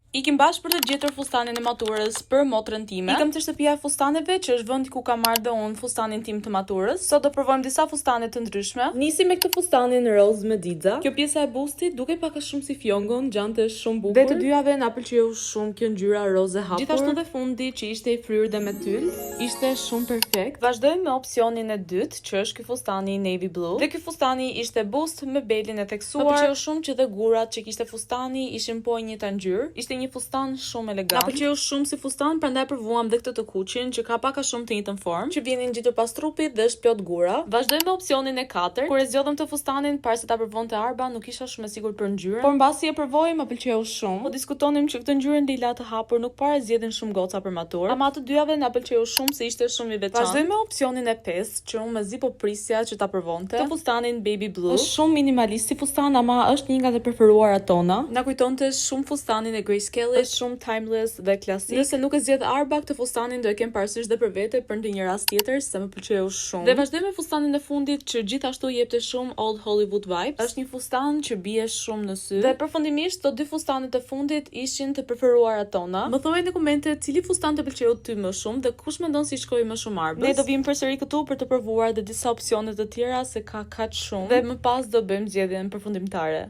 Ikim bashkë për të gjetur fustanin e maturës për motrën time. Ikëm te shtëpia e fustaneve, që është vendi ku kam marrë dhe unë fustanin tim të maturës. Sot do provojmë disa fustane të ndryshme. Nisi me këtë fustanin roz me xixa. Kjo pjesa e bustit dukej pak a shumë si fjongo, ngjante shumë bukur. Dhe të dyjave na pëlqeu shumë kjo ngjyra roz e hapur. Gjithashtu dhe fundi që ishte i fryrë dhe me tyl, ishte shumë perfekt. Vazhdojmë me opsionin e dytë, që është ky fustani navy blue. Dhe ky fustani ishte bust me belin e theksuar. Më pëlqeu shumë që dhe gurat që kishte fustani ishin po e njëjta ngjyrë. Ishte një fustan shumë elegant. Na pëlqeu shumë si fustan, prandaj provuam dhe këtë të kuqin që ka pak a shumë të njëjtën formë, që vjen i ngjitur pas trupit dhe është plot gura. Vazhdojmë me opsionin e katërt. Kur e zgjodhëm këtë fustanin para se ta provonte Arba, nuk isha shumë e sigurt për ngjyrën, por mbasi e provoi më pëlqeu shumë. Po diskutonim që këtë ngjyrën lila të hapur nuk para zgjedhin shumë goca për maturë, ama të dyjave na pëlqeu shumë se ishte shumë i veçantë. Vazhdojmë me opsionin e pestë, që unë mezi po prisja që ta provonte. Këtë fustanin baby blue. Është shumë minimalist si fustan, ama është një nga të preferuarat tona. Na kujtonte shumë fustanin e Grace Kelly, është shumë timeless dhe klasik. Nëse nuk e zgjedh Arba, këtë fustanin do e kem parasysh dhe për vete për ndonjë rast tjetër, se më pëlqeu shumë. Dhe vazhdojmë me fustanin e fundit që gjithashtu jepte shumë old Hollywood vibes. Është një fustan që bie shumë në sy. Dhe përfundimisht të dy fustanet e fundit ishin të preferuarat tona. Më thuaj në komente cili fustan të pëlqeu ty më shumë dhe kush mendon si shkoi më shumë Arbës. Ne do vim përsëri këtu për të provuar dhe disa opsione të tjera se ka kaq shumë. Dhe më pas do bëjmë zgjedhjen përfundimtare.